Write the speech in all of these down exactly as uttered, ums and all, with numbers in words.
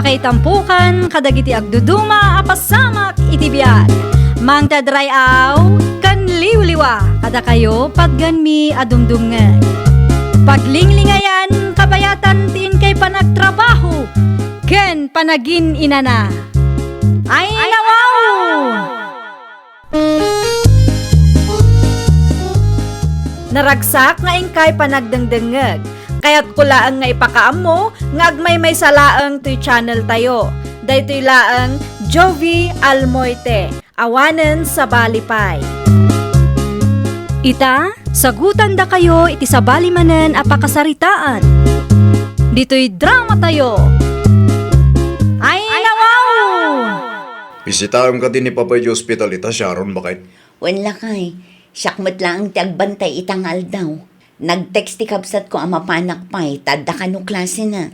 Ay tampukan kadagiti agduduma a pasamak iti biag. Mangted ray-aw ken liwliwa kadakayo patgenmi a dumdumngeg. Paglinglingayan, kabayatan ti inkay panagtrabaho ken panagin-inana. Ay, nawaw! Naragsak nga inkay panagdengdengngeg. Kayatko laeng nga ipakaammo nga agmaymaysa laeng toy channel tayo. Daytoy laeng Jovie Almoite, awanen sabali pay. Ita, sagutandakayo iti sabali manen a pakasaritaan. Ditoy drama tayo. Ay, nawaw! Bisitaem kadi ni Papa iti ospital ita, Sharon, baket? Wen, lakay. Siak met laeng ti agbantay ita nga aldaw. Nag-text ti kabsatko a mapanak pay, ta adda kano klasena.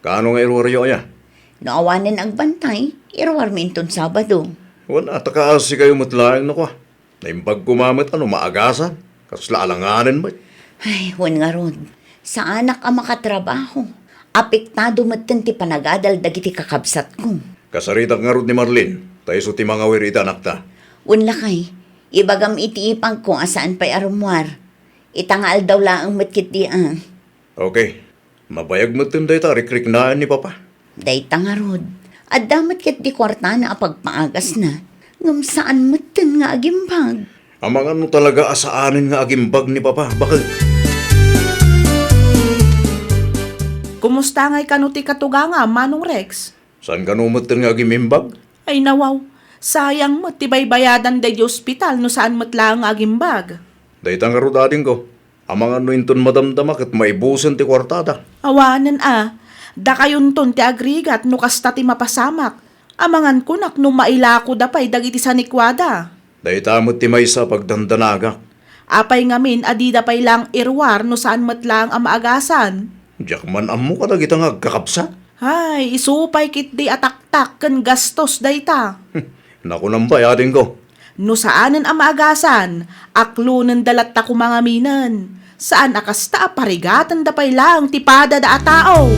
Kaano nga iruaryo aya? No awanen agbantay, iruarmi inton Sabado. Wen, a, ta kaasikayo met laeng no kua. Naimbag koma met a no maagasan. Kasla alanganen met. Ay, wen ngarud. Saanak a makatrabaho. Apektado metten ti panagadal dagiti kakabsatko. Kasaritak ngarud ni Marlene, ta isu ti mangawir iti anakta. Wen, lakay, ibagam iti ipagko a saan pay a rummuar. Ita nga aldaw laeng met ketdi a. Okay. Mabayag metten dayta a rikriknaen ni Papa. Dayta ngarud, adda met ketdi kuartana a pagpaagasna, ngem saan metten nga agimbag. Amangan no talaga a saanen nga agimbag ni Papa, baket? Kumusta ngay kano ti katugangam, Manong Rex? Saan kano metten nga agimimbag? Ay, nawaw. Sayang met ti baybayadan daydi ospital no saan met laeng nga agimbag. Dayta ngarud, adingko. Amangan no inton madamdama ket maibusen ti kuartada. Awanen a. Dakayonton ti agrigat no kasta ti mapasamak. Amangan kunak no mailakoda pay dagiti sanikuada. Dayta met ti maysa a pagdandanagak. Apay ngamin a dida pay laeng iruar no saan met laeng a maagasan? Diak man ammo kadagita nga agkakabsat. Ay, isu pay ketdi a taktak ken gastos dayta. Nakunam pay, adingko. No saanen a maagasan, aklonenda latta koma ngaminen. Saan a kasta a parigatenda pay laeng ti padada a tao.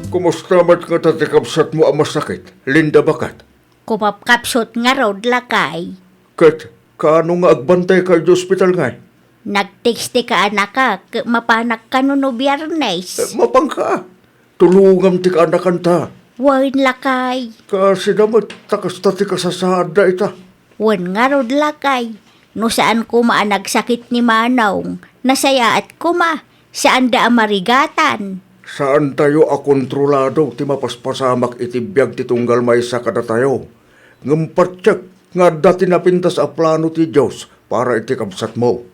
Kumusta met ngata ti kabsatmo a masakit, Linda, baket? Kumapkapsut ngarud, lakay. Ket kaano nga agbantayka iti ospital ngay? Nag-text ti kaanakak ket mapanak kano no Biyernes. Eh, mapanka. Tulongam ti kaanakanta. Wen, lakay. Kasida met ta kasta ti kasasaadda ita. Wen ngarud, lakay. No saan koma a nagsakit ni Manong, nasayaat koma. Saanda a marigatan. Saantayo a kontrolado ti mapaspasamak iti biag ti tunggal maysa kadatayo. Ngem patiek nga adda ti napintas a plano ti Dios para iti kabsatmo.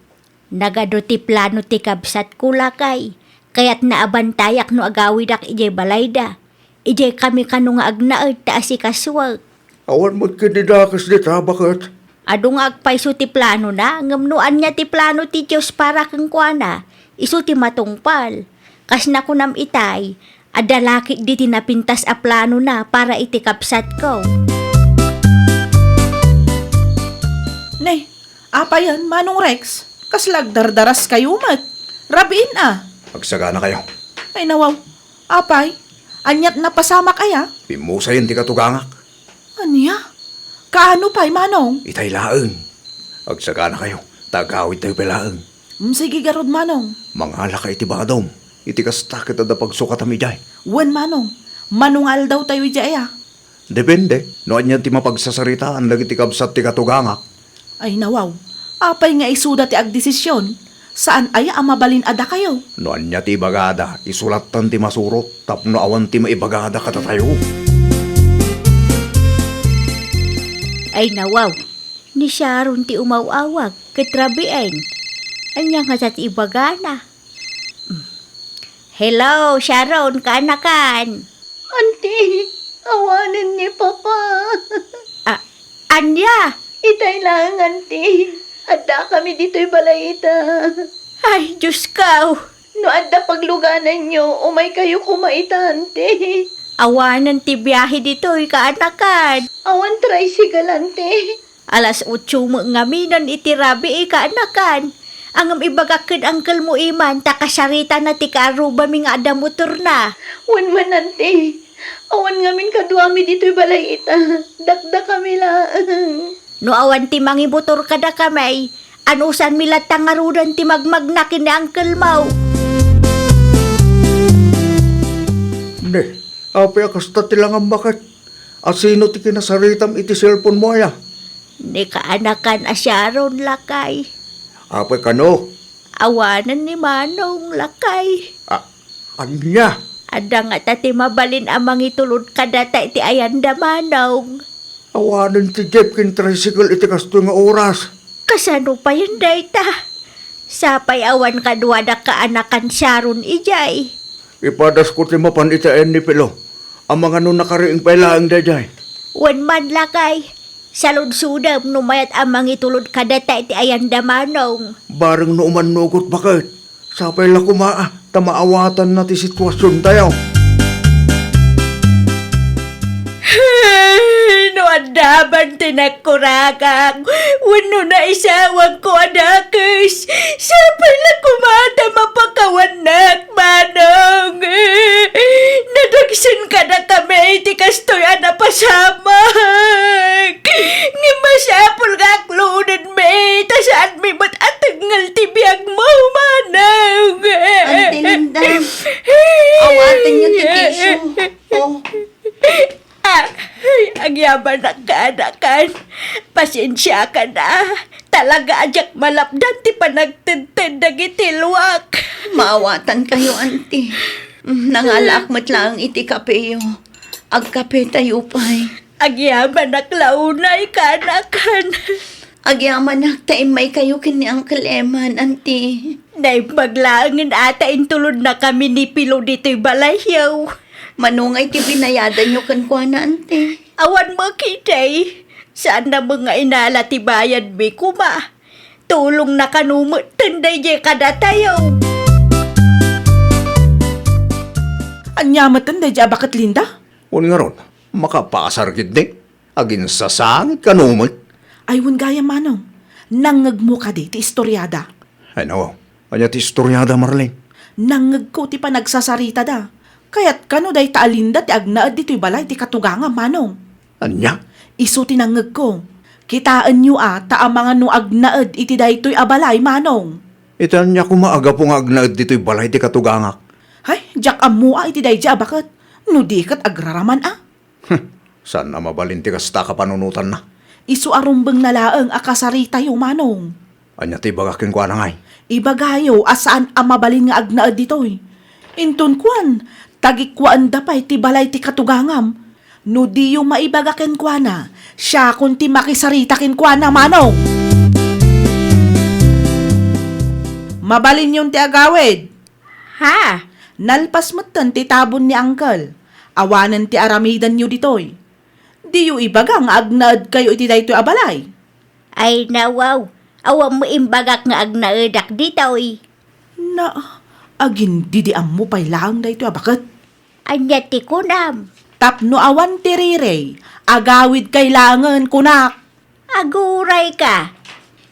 Nagadu ti plano ti kabsatko, lakay. Kayatna a bantayak no agawidak idiay balayda. Idiay kami kano nga agnaed ta asikasuak. Awan met ket ni dakes dita, baket? Adu nga agpayso ti planona, ngem no ania ti plano ti Dios para kenkuana, isu ti matungpal. Kas nakunam itay, adda la ketdi ti napintas a planona para iti kabsatko. Ne, apayen, Manong Rex? Kasla agdardaraskayo met. Rabiin a. Agsaganakayo. Ay, nawaw. Apay, aniat napasamak aya? Pimmusayen ti katugangak. Ania? Kaano pay, Manong? Itay laeng. Agsaganakayo, ta agawidtayo pay laeng. Mm, sige garud, Manong. Mangalaka iti badom. Iti kasta ket adda pagsukatam idiay. Wen, Manong. Mano nga aldawtayo idiay aya? Depende no ania ti mapagsasaritaan dagiti kabsat ti katugangak. Ay, nawaw. Apay nga isuda ti agdesisyon? Saan aya a mabalin a dakayo? No ania ti ibagada, isu lattan ti masurot tapno awan ti maibagada kadatayo. Ay, nawaw. Ni Sharon ti umaw-awag ket rabiin. Ania ngata ti ibagana? Hello, Sharon, kaanakan? Auntie, awanen ni Papa. A-, ania? Itay laeng, Auntie. Addakami ditoy balay ita. Ay, Diosko! No adda paglugananyo, umaykayo koma ita, Auntie. Awanen ti biahe ditoy, kaanakan. Awan tricycle, Auntie. Alas otso met ngaminen iti rabii, kaanakan. Ngem ibagak ken uncle mo, Iman, ta kasaritana ti kaarrubami nga adda motorna. Wen man, Auntie. Awan ngamin kaduami ditoy balay ita. Dakdakami laeng. No awan ti mangimotor kadakami, anusanmi latta ngaruden ti magmagna ken ni uncle mo? Ne, apay a kasta ti langammo ket? A sino ti kinasaritam iti cellphone mo aya? Ni kaanakan a Sharon, lakay. Apay kano? Awanen ni Manong, lakay. A-, ania? Adda ngata ti mabalin a mangitulod kadata iti ayanda, Manong. Awanen ti jeep ken tricycle iti kastoy nga oras. Kasano payen dayta? Sapay awan kaduadak kaanakan Sharon idiay. Ipadasko ti mapan iti ayan ni Pilo. Amangan no nakariing pay laeng daydiay. Wen man, lakay, saludsodem no mayat a mangitulod kadata iti ayanda, Manong. Bareng no umannugot, baket. Sapay la koma, ah, ta maawatanna ti sitwasiontayo. No adda man ti nagkuragak wenno naisawangko a dakes, sapay la koma ta mapakawannak, Manong. Nadagsen kadakami ti kastoy a napasamak. Ngem masapul nga aklonenmi ta saanmi met a tengngel ti biagmo, Manong. Auntie Linda, awatenyo ti tissue. Oh. Ah, ay, agyamanak, kaanakan. Pasensiakan a. Talaga a diak malapdan ti panagtedted dagiti luak. Maawatankayo, Auntie. Mm, nangalaak met laeng iti kapeyo. Agkapetayo pay. Agyamanak la unay, kaanakan. Agyamanak ta immaykayo ken ni Uncle Eman, Auntie. Naimbag laengen a ta intulodnakami ni Pilo ditoy balayyo. Mano ngay ti binayadanyo kenkuana, Auntie? Awan met ketdi. Saanna met nga inala ti bayadmi koma. Tulongna kano metten daydiay kadatayo. Ania metten daydiay a baket, Linda? Wen ngarud, makapaasar ketdi. Aginsasangit kano met. Ay, wen gayam, Manong. Nangngegmo kadi ti istoriada? Ay, nawaw. Ania ti istoriada, Marlene? Nangngegko ti panagsasaritada. Kayat kano dayta a Linda ti agnaed ditoy balay ti katugangam, Manong. Ania? Isu ti nangngegko. Kitaenyo a ta amangan no agnaed iti daytoy a balay, Manong. Iti ania koma a gapu nga agnaed ditoy balay ti katugangak? Hay, diak ammo a iti daydiay a baket. No di ket agraraman a. Hm, saan a mabalin ti kasta a kapanunotanna? Isu a rumbengna laeng a kasaritayo, Manong. Ania ti ibagak kenkuana ngay? Ibagayo a saan a mabalin nga agnaed ditoy. Inton kuan, tagikkuaenda pay ti balay ti katugangam. No diyo maibaga kenkuana, siakon ti makisarita kenkuana, Manong. Mabalinyon ti agawid. Ha? Nalpas metten ti tabon ni Uncle. Awanen ti aramidenyo ditoy. Diyo ibaga nga agnaedkayo iti daytoy a balay? Ay, nawaw. Awan mo imbagak nga agnaedak ditoy. Na, agindidiammo pay laeng daytoy a baket. Ania ti kunam? Tapno awan ti rirey, agawidkay laengen, kunak. Agurayka.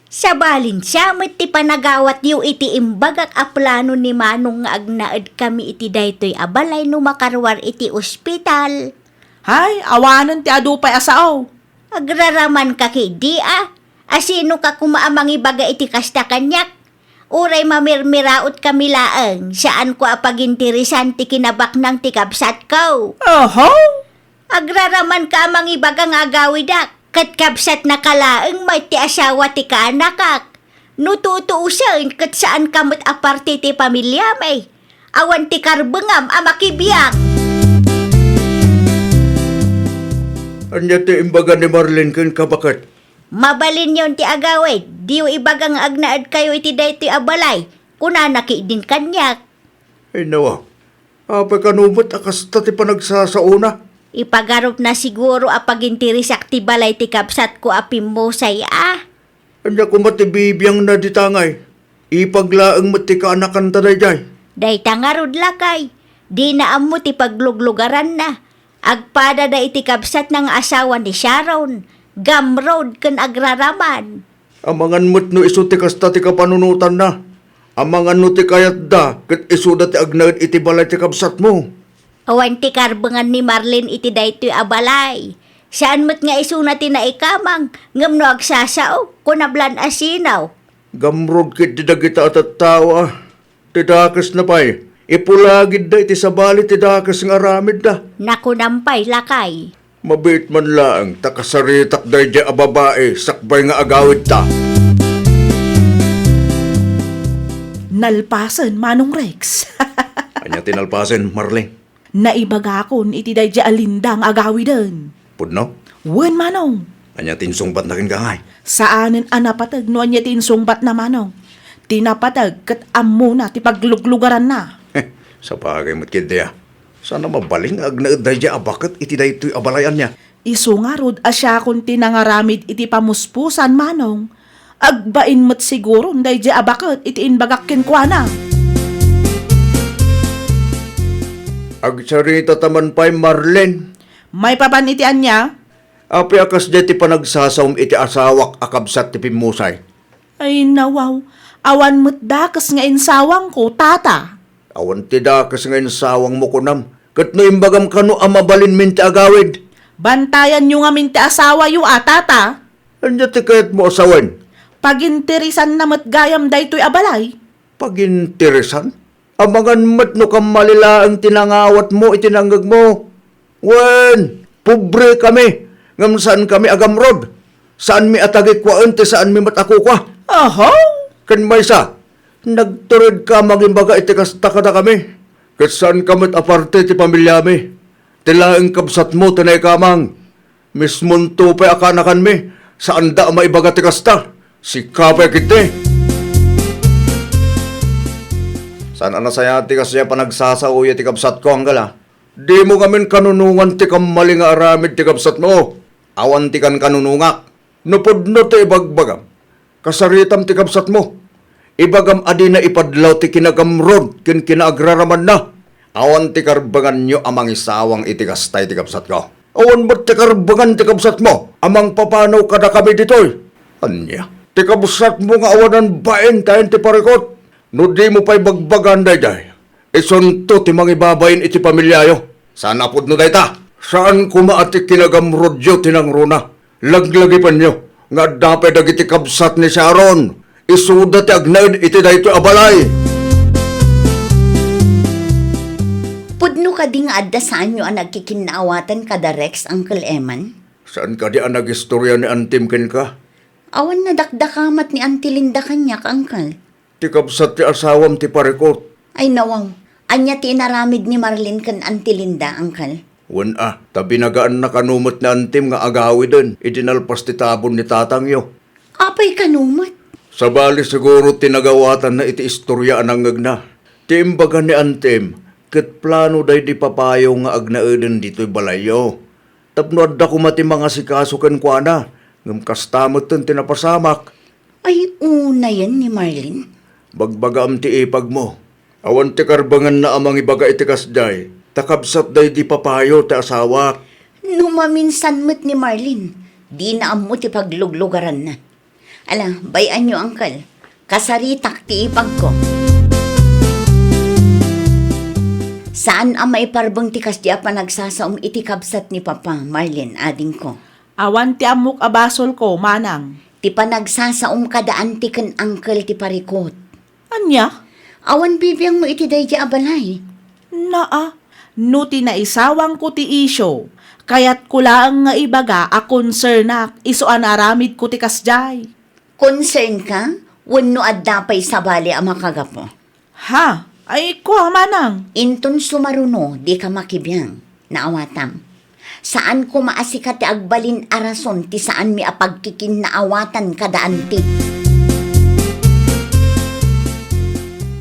Sabalin siya met ti panagawatyo iti imbagak a plano ni Manong nga agnaedkami iti daytoy a balay no makaruar iti ospital. Hay, awanen ti adu pay a sao. Agraramanka ketdi a. Asinoka koma a mangibaga iti kasta kaniak? Uray mamirmiraotkami laeng, saanko a paginteresan ti kinabaknang ti kabsatko. Oho! Agraramanka a mangibaga nga agawidak, ket kabsatnaka laeng met ti asawa ti kaanakak. No tutuosen, ket saanka met a parte ti pamiliami. Awan ti karbengam a makibiag. Ania ti imbaga ni Marlene kenka, baket? Mabalinyon ti agawid, diyo ibaga nga agnaedkayo iti daytoy a balay, kunana ketdin kaniak. Ay, nawa, apay kano met a kasta ti panagsasaona? Ipagarupna siguro a paginteresak ti balay ti kabsatko a pimmusay a. Ania koma ti bibiangna dita ngay? Ipag laeng met ti kaanakanta daydiay. Dayta ngarud, lakay, dina ammo ti pagluglugaranna. Agpadada iti kabsatna nga asawa ni Sharon, gamrod ken agraraman. Amangan met no isu ti kasta ti kapanunotanna. Amangan no ti kayatda ket isuda ti agnaed iti balay ti kabsatmo. Awan ti karbengan ni Marlene iti daytoy a balay. Saan met nga isuna ti naikamang, ngem no agsasao, kunablan a sinaw. Gamrod ketdi dagita a tattao, a. Ti dakesna pay, ipulagidda iti sabali ti dakes nga aramidda. Nakunam pay, lakay. Mabiit man laeng ta kasaritak daydiay a babai sakbay nga agawidta. Nalpasen, Manong Rex. Ania ti nalpasen, Marlene? Naibagakon iti daydiay a Linda nga agawiden. Pudno? Wen, Manong. Ania ti insungbatna kenka, ngay? Saanen a napateg no ania ti insungbatna, Manong. Ti napateg ket ammona ti pagluglugaranna. Heh, sapagay met ketdi, a. Saan a mabalin nga agnaed daydiay a baket iti daytoy a balay, ania? Isu ngarud a siakon ti nangaramid iti pamuspusan, Manong. Agbain met siguron daydiay a baket iti imbagak kenkuana. Agsarita ta man pay, Marlene. Maipapan iti ania? Apay a kasdiay ti panagsasaom iti asawak a kabsat ti pimmusay? Ay, nawaw. Awan met dakes nga insawangko, tata. Awan ti dakes nga insawangmo, kunam. Ket no imbagam kano a mabalinmin ti agawid? Bantayanyo ngamin ti asawayo, a, tata. Ania ti kayatmo a sawen? Paginteresanna met gayam daytoy a balay. Paginteresan? Amangan met no kammali laeng ti nangawatmo iti nangngegmo. Wen, pobre kami, ngem saan kami agamrod. Saanmi a tagikkuaen ti saanmi met a kukua. Aha? Ken maysa, nagturedka a mangibaga iti kasta kadakami. Ket saanka met a parte ti pamiliami. Ti laeng kabsatmo ti naikamang. Mismonto pay a kaanakanmi, saanda a maibaga ti kasta. Sika pay ketdi. Saan a nasayaat ti kasdiay a panagsasaoyo ti kabsatko, anggal, a. Dimo ngamin kanunongan ti kammali nga aramid ti kabsatmo. Awan ti kankanunongak. No pudno ti ibagbagam, kasaritam ti kabsatmo. Ibagam a dina ipadlaw ti kinagamrod ken kinaagraramanna. Awan ti karbenganyo a mangisawang iti kasta iti kabsatko. Awan met ti karbengan ti kabsatmo a mangpapanaw kadakami ditoy. Ania? Ti kabsatmo nga awanan bain ta ayan ti parikut. No dimo pay bagbagaan daydiay, isunto ti mangibabain iti pamiliayo. Saan a pudno dayta. Saan koma a ti kinagamrodyo ti nangruna. Laglagipenyo nga adda pay dagiti kabsat ni Sharon. Isuda ti agnaed iti daytoy a balay. Pudno kadi nga adda saanyo a nagkikinnaawatan kada Rex, Uncle Eman? Saan kadi a nagistorya ni Antim kenka? Awan nadakdakamat ni Auntie Linda kaniak, Uncle. Ti kabsat ti asawam ti parikut. Ay, nawaw. Ania ti inaramid ni Marlene ken Auntie Linda, Uncle? Wen a, ta binagaanna kano met ni Antim nga agawiden idi nalpas ti tabon ni tatangyo. Apay kano met? Sabali siguro ti nagawatanna iti istorya a nangngegna. Ti imbaga ni Antim, ket plano daydi papayo nga agnaeden ditoy balayyo. Tapno adda koma ti mangasikaso kenkuana, ngem kasta metten ti napasamak. Ay, unayen ni Marlene. Bagbagaam ti ipagmo. Awan ti karbenganna a mangibaga iti kasdiay, ta kabsat daydi papayo ti asawak. No maminsan met ni Marlene, dina ammo ti pagluglugaranna. Ala, bay-anyo, Uncle. Kasaritak ti ipagko. Saan a maiparbeng ti kasdi a panagsasaom iti kabsat ni Papa, Marlene, adingko. Awan ti ammok a basolko, manang. Ti panagsasaom kada anti ken uncle ti parikut. Ania? Awan bibiangmo iti daydi a balay. Naa, no ti naisawangko ti isyu, kayatko laeng nga ibaga a konsernak isu a naaramidko ti kasdiay. Concern ka? Wenno adda pay sabali a makagapu? Ha? Ay, kua, manang. Inton sumaruno, dika makibiang. Naawatam. Saan koma a sika ti agbalin a rason ti saanmi a pagkikinnaawatan kada anti.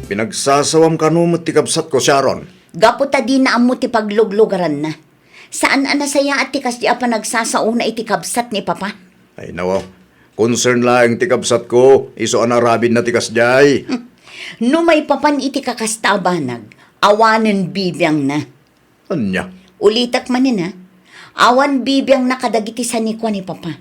Pinagsasawam kano met ti kabsatko, Sharon. Gapu ta dina ammo ti pagluglugaranna. Saan a nasayaat ti kasdi a panagsasaona iti kabsat ni Papa? Ay, nawaw. Concern laeng ti kabsatko, isu a naaramidna ti kasdiay. Hmm. No maipapan iti kakasta a banag, awanen bibiangna. Ania? Ulitek manen, a. Awan bibiangna kadagiti sanikua ni Papa.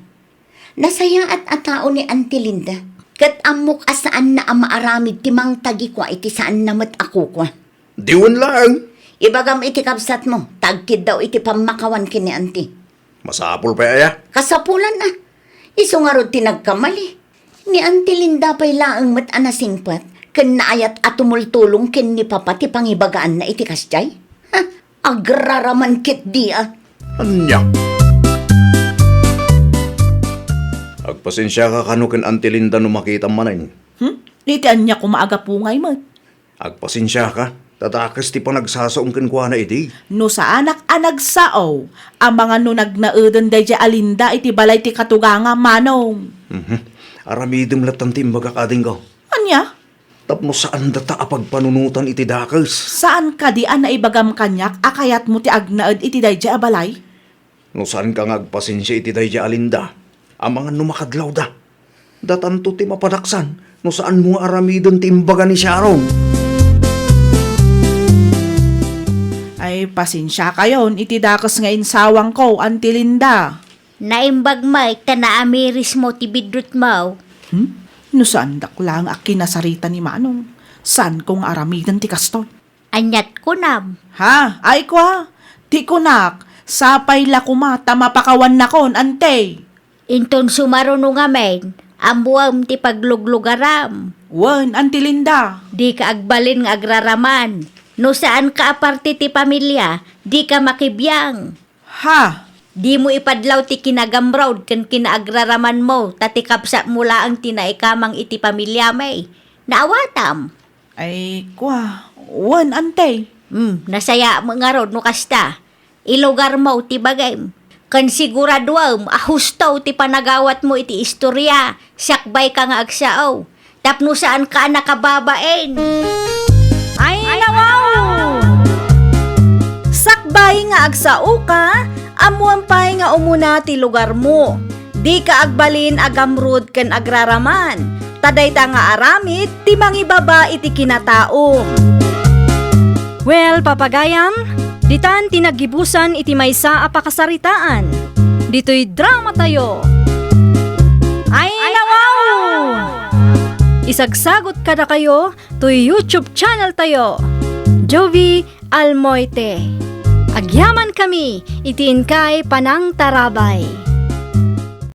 Nasayaat a tao ni Auntie Linda, ket ammok a saanna a maaramid ti mangtagikua iti saanna met a kukua. Diwen laeng. Ibagam iti kabsatmo, ta agkiddaw iti pammakawan ken ni Auntie. Masapul pay aya? Kasapulan a. Isu ngarud ti nagkamali. Ni Auntie Linda pay laeng met a nasingpet ken naayat a tumultulong ken ni Papa ti pangibagaanna iti kasdiay. Ha? Agraraman ketdi a. Ania? Agpasensiaka kano ken Auntie Linda no makitam manen. Hmm? Iti ania koma a gapu ngay met? Agpasensiaka, ta dakes ti panagsasaom kenkuana idi. No saanak a nagsao, amangan no nagnaeden daydiay a Linda iti balay ti katuganga, Manong. Mhm. Aramidem latta ti imbagak, adingko. Ania? Tapno saan data a pagpanunotan iti dakes. Saan kadi a naibagam kaniak a kayatmo ti agnaed iti daydiay a balay? No saanka nga agpasensia iti daydiay a Linda, amangan no makadlawda. Datanto ti mapadaksan no saanmo nga aramiden ti imbaga ni Sharon. Ay, pasensiakayon iti dakes nga insawangko, Auntie Linda. Naimbag met ta naamirismo ti biddutmo. Hmm? No saandak laeng a kinasarita ni Manong, saanko nga aramiden ti kastoy. Aniat kunam? Ha? Ay, kua, ti kunak, sapay la koma ta mapakawannakon, Ante. Inton sumaruno ngamin, ammuam ti pagluglugaram. Wen, Ante Linda. Dika agbalin nga agraraman. No saanka a parte ti pamilia, dika makibiang. Ha? Dimo ipadlaw ti kinagamrod ken kinaagraramanmo, ta ti kabsatmo laeng ti naikamang iti pamiliami. Naawatam? Ay, kua, wen, Ante. Hmm, nasayaat ngarud no kasta. Ilugarmo ti bagim. Ken siguraduem a husto ti panagawatmo iti istoria, sakbayka nga agsao. Tapno saanka a nakababain. Ay, nawaw! Sakbay nga agsaoka, ammoam pay nga umuna ti lugarmo. Dika agbalin a gamrud ken agraraman, ta dayta nga aramid ti mangibaba iti kinataom. Well, papagayam, ditan ti naggibusan iti maysa a pakasaritaan. Ditoy dramatayo. Ay, nawaw! Isagsagot kadakayo toy YouTube channel tayo, Jovie Almoite. Agyamankami iti inkay panangtarabay.